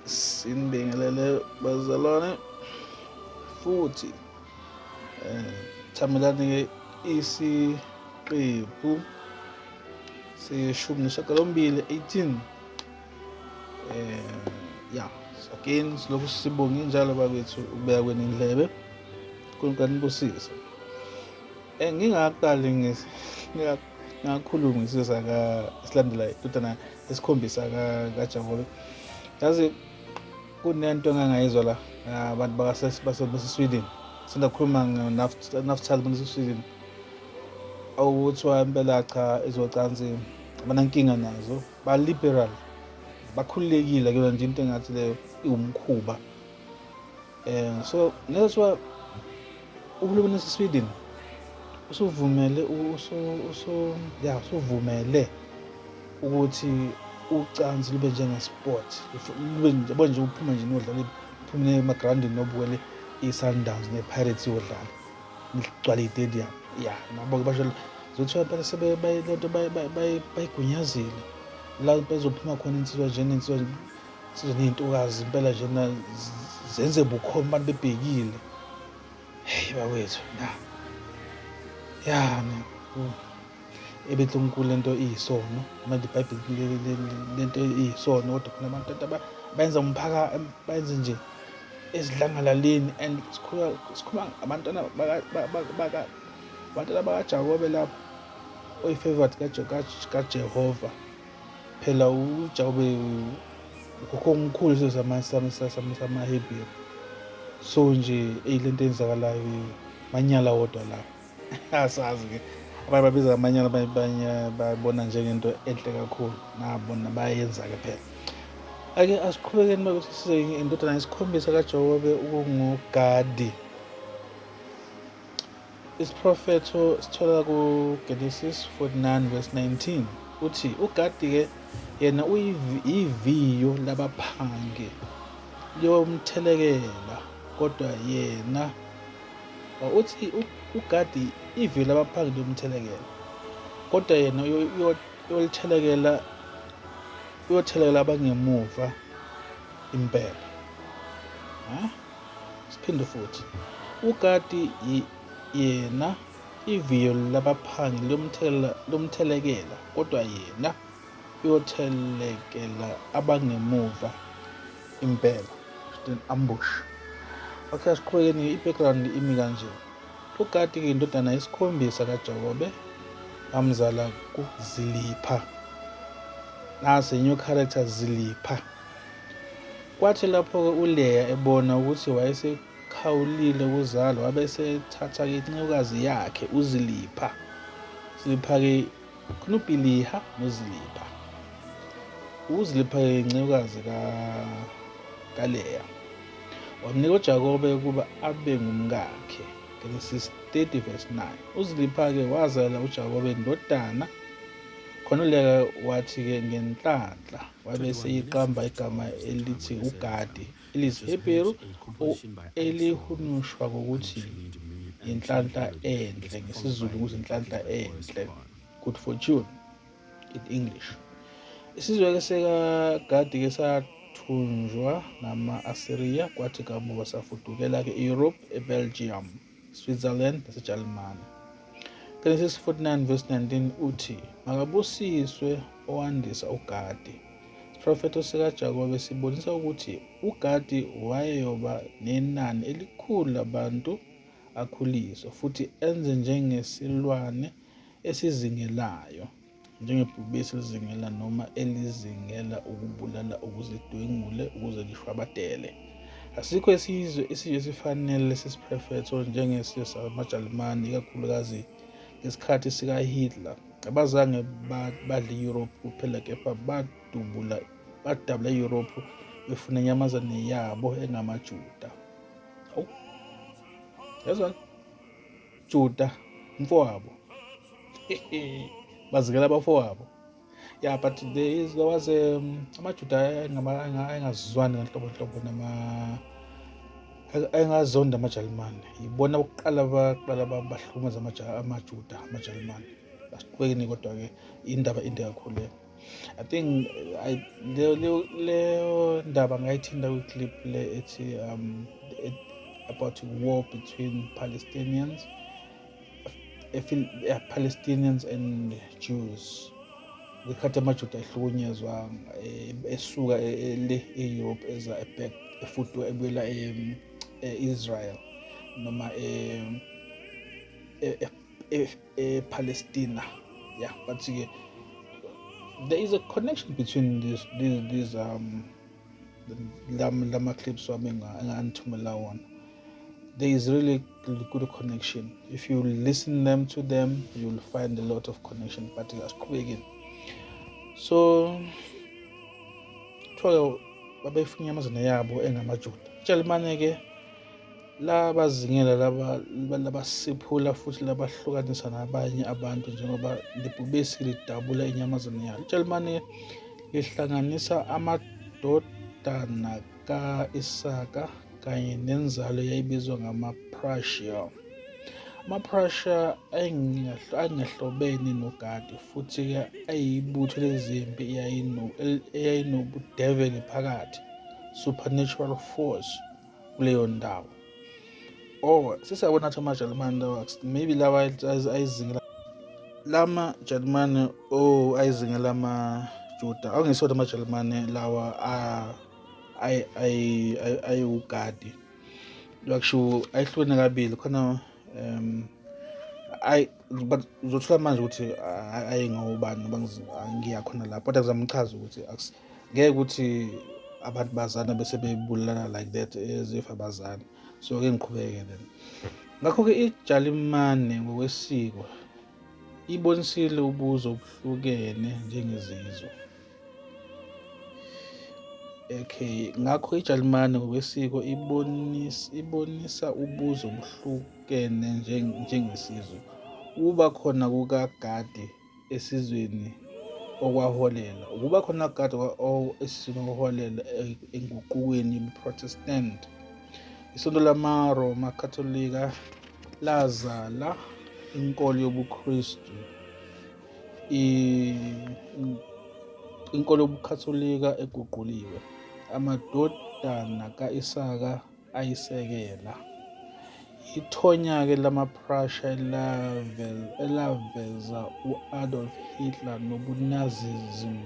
Sinibingelele bazalwane futhi thamelani ke isiqephu seshumi nesishiyagalombili 18. Ya, again silokhu sibonge njalo bakwethu ukubeka kwenu indlebe. uNkulunkulu anibusise. Ngingaqali ngingakhulumi ngesizwe saka silandela indodana esikhombisa kaJakobe. Yazi kunento engangayizwa la abantu base-Sweden, sanda kukhuluma ngo-Naftali base-Sweden, okuthiwa impela cha, ezocansi abanankinga nazo, ba-liberal, bakhululekile kuyona nje into engathi leyo iwumkhuba. So ngezwa uhulumeni waseSweden usuvumele usu ya usuvumele ukuthi ucansi lube njenge-sport, lube nje yabo nje uphume nje niyodlala, uphume emagrawundini nobukele i-Sundowns ne-Pirates iyodlala, nigcwale i-stadium. Ya, nabo-ke basho zothiwa phela lento bayigunyazile la bezophuma khona insizwa nje nensizwa insizwa ney'ntokazi impela nje zenze bukhoma abantu bebhekile. Heyi bakwethu, na ya ebetlunkulu lento iyisono manje, iBhayibheli lento iyisono, kodwa khona abantu abayenza umphakathi bayenze nje esidlangalaleni. And sikhuluma abantwana abantwana bakaJakobe lapho, oyi-favorite kaJehova. Phela uJakobe ukhokho omkhulu samaHebheru. So nje eyi lento eyenzakalayo manyala wodwa la, asazi-ke abanye babiza ngamanyala, abanye bayibona njengento enhle kakhulu, nabona bayenza-ke phela. Ake asiqhubekeni bakuthi size indodana yesikhombisa kaJakobe okunguGadi. Isiprofetho sithola ku-Genesis 49 verse 19, uthi uGadi-ke yena uyiviyo labaphangi, liyomthelekela, kodwa yena uthi uGadi iviyo labaphangi liyomthelekela, kodwa yena uyolithelekela, uyothelekela abangemuva impela. Ha? Siphinde futhi, uGadi yena iviyo labaphangi liyomthelekela, kodwa yena uyothelekela abangemuva impela. Ambush. Okay, asiqhubekeni, i-background imi kanje. UGadi-ke indodana yesikhombisa kaJakobe, amzala kuZilipha. Nasi new character, Zilipha. Kwathi lapho-ke uLeya ebona ukuthi wayesekhawulile ukuzala, wabe esethatha-ke incekukazi yakhe uZilipha. Zilipha-ke khona uBhiliha noZilipha. UZilipha-ke incekukazi kaLeya. Wamnika uJakobe ukuba abe ngumkakhe. Genesis 30 verse 9. UZilipha-ke wazala uJakobe indodana. Khona uLeya wathi-ke ngenhlanhla wabe eseyiqamba igama elithi uGadi, elisiHebheru elihunyushwa ngokuthi inhlanhla enhle, ngesiZulu ukuthi inhlanhla enhle, good fortune in English. Isizwe-ke sikaGadi-ke sathunjwa ngama-Asiriya, kwathi kamuva safudukela-ke e-Europe, eBelgium, Switzerland naseJalimane. Genesis 49 verse 19 uthi, makabusiswe owandisa uGadi. Isiprofetho sikaJakobe sibonisa ukuthi uGadi wayeyoba nenani elikhulu labantu, akhuliswe futhi enze njengesilwane esizingelayo, njengebhubesi elizingela noma elizingela ukubulala ukuze lidwengule, ukuze lishwabadele. Asikho isizwe esifanele lesi siprofetho njengesizwe samaJalimane, ikakhulukazi ngesikhathi sikaHitler. Abazange badle i-Europe kuphela, kepha badabula i-Europe befuna inyamazane yabo engamaJuda. Awu, yezwa Juda mfowabo, bazikela abafowabo. Yeah, but there was amaJuda ayengazwani ngenhlobo nhlobo nama ayengazonda amaJalimane. Yibona bokuqala baqala bahlukumeza amaJuda, amaJalimane. Asiqhubekeni kodwa-ke, indaba inde kakhulu le. I think leyo ndaba ngayithinta kwi-clip le ethi about war between Palestinians and Jews, ngesikhathi amaJuda ehlukunyezwa esuka le e-Europe eza back efuduka ebuyela e-Israel noma ePalestina. Yeah, but ke there is a connection between these lama clips wami enganithumela wona. There is really good connection. If you listen them to them, you'll find a lot of connection. But asiqhubekeni. So kuthiwa babefuna inyamazane yabo engamaJuda. IJalimane-ke labazingela laba labasiphula futhi labahlukanisa nabanye abantu njengoba lebhubesi lidabula inyamazane yalo. IJalimane lihlanganisa amadodana ka-Isaka kanye nenzalo eyayibizwa ngama-Prussia. Ama-Prussia ayengahlobene noGadi futhi-ke ayibutho lezempi eyayinobudeveli phakathi, supernatural force kuleyo ndawo. Oh, sesiyabona ukuthi amaJalimane lawa, maybe lawa ayizingela lama Jalimane, oh, ayizingela amaJuda, awungesona amaJalimane lawa ayiwugadi. Akusho ayihlukene kabili khona, ayi, but uzothola manje ukuthi ayengawubani ngoba ngiya khona lapho, kodwa ngizama ukuchaza ukuthi ngeke ukuthi abantu bazana bese bebulala like that as if abazani. So ke ngiqhubeke then. Ngakho-ke iJalimane ngokwesiko ibonisile ubuzwe obuhlukene njengezizwe. Okay, ngakho iJalimane ngokwesiko ibonisa ubuzwe obuhlukene njengesizwe. Ukuba khona kukaGadi esizweni okwaholela ukuba khona kukaGadi esizweni okwaholela enguqukweni yobuProtestant. Isonto lamaRoma Katolika lazala inkolo yobuKristu, inkolo yobuKatolika eguquliwe. Amadodana ka-Isaka ayisekela. Ithonya-ke lama-Prussia elaveza u-Adolf Hitler nobuNazism,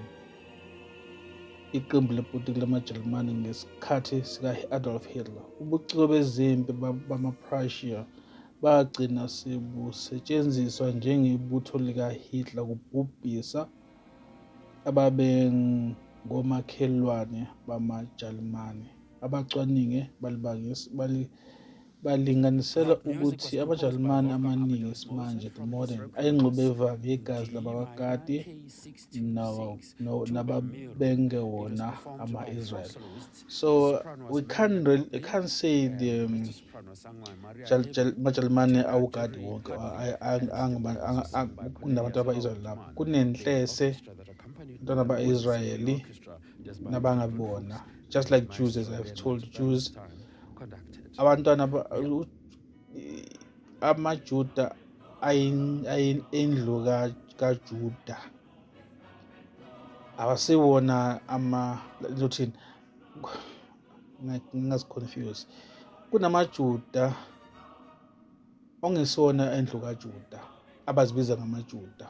iqembu lepolitiki lamaJalimane ngesikhathi sika-Adolf Hitler. Ubuciko bezempi bama-Prussia bagcina sebusetshenziswa njengebutho likaHitler ukubhubhisa ababengomakhelwane bamaJalimane. Abacwaningi balinganisela ukuthi amaJalimane amaningi esimanje, the modern, ayingxubevange yegazi labakwaGadi nababengewona ama-Israel. So we can't really, can't say the maJalimane awugadi wonke kunabantu aba-Israel lapho. Kunenhlese abantwana ba-Israyeli nabangabona, just like Jews, as I've told Jews, abantwana amaJuda ayindlu kaJuda, awasiwona ama, ngizothini, ngingazi-confuse. Kunamajuda ongesona endlu kaJuda abazibiza ngamaJuda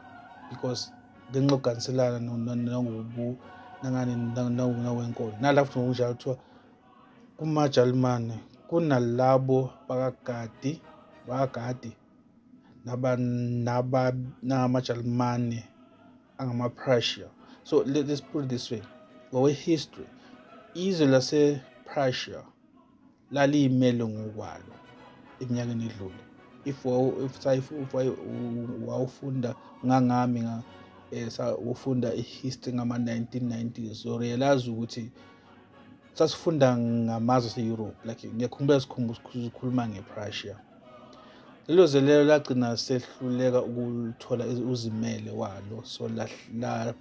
because ngenxa yokuganiselana nangobu nangani nawenkolo. Nala futhi ngokunjalo kuthiwa kumaJalimane kunalabo bakaGadi, bakaGadi naba namaJalimane angama-Prussia. So let's put it this way, ngokwe-history, izwe lase-Prussia laliyimele ngokwalo eminyakeni edlule. If wawufunda ngangami ufunda i-history ngama-1990s, so realize ukuthi sasifunda ngamazwe ase-Europe, like ngiyakhumbula sikhuluma nge-Prussia. Lelo zwe lelo lagcina sehluleka ukuthola uzimele walo, so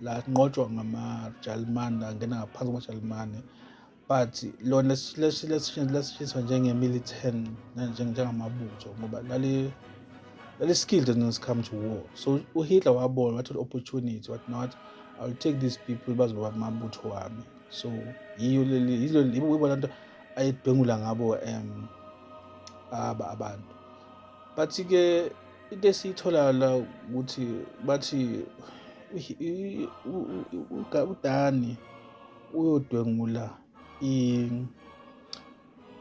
lanqotshwa ngamaJalimane, langena ngaphansi kwamaJalimane, but lona lasisetshenziswa njenge-militant, njengamabutho, ngoba lali skilled when it come to war. So uHitler wabona, wathola opportunity, what not, I'll take these people bazoba amabutho wami. So yiyo leli, yilo yibona nto ayidwengula ngabo aba abantu. But-ke into esiyithola la ukuthi bathi uDani uyodwengula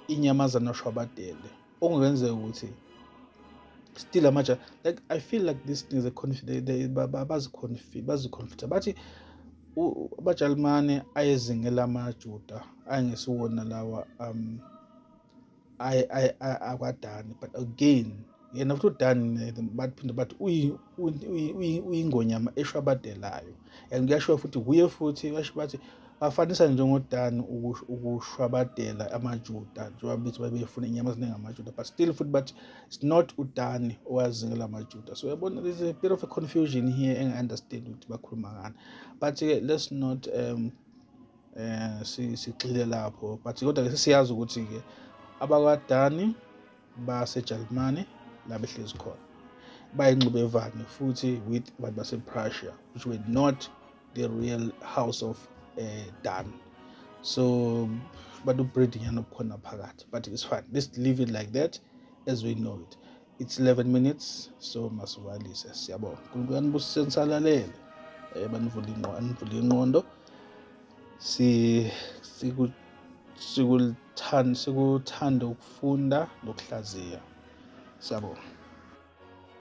inyamazane oshwabadele, okungenzeka ukuthi still amaja, like I feel like this thing is a bazi-confide, bathi abajalimane ayezingela amaJuda ayengesiwona lawa akwaDani. But again, yena futhi uDani baphinde bathi uyingonyama eshwabadelayo, and kuyashiwo futhi kuye futhi basho bathi bafanisa njengoDani ukushwabadela amaJuda, njengoba bethi babefuna inyama eziningi amaJuda, but still futhi bathi it's not uDani owazingela amaJuda. So uyabona, there's a bit of a confusion here engi-understand ukuthi bakhuluma ngani, but-ke let's not sigxile lapho. But kodwa-ke sesiyazi ukuthi-ke abakwaDani baseJalimane la behlezi khona bayingxubevange futhi with abantu base-Prussia, which were not the real house of Dan. So but ubreeding yanobukhona phakathi, but it's fine, let's leave it like that as we know it. It's 11 minutes, so masivalise. Siyabonga, uNkulunkulu anibusise nisalalele, banivule ingqondo, anivule ingqondo, si siku sikuthanda, sikuthanda ukufunda nokuhlaziya. Siyabonga.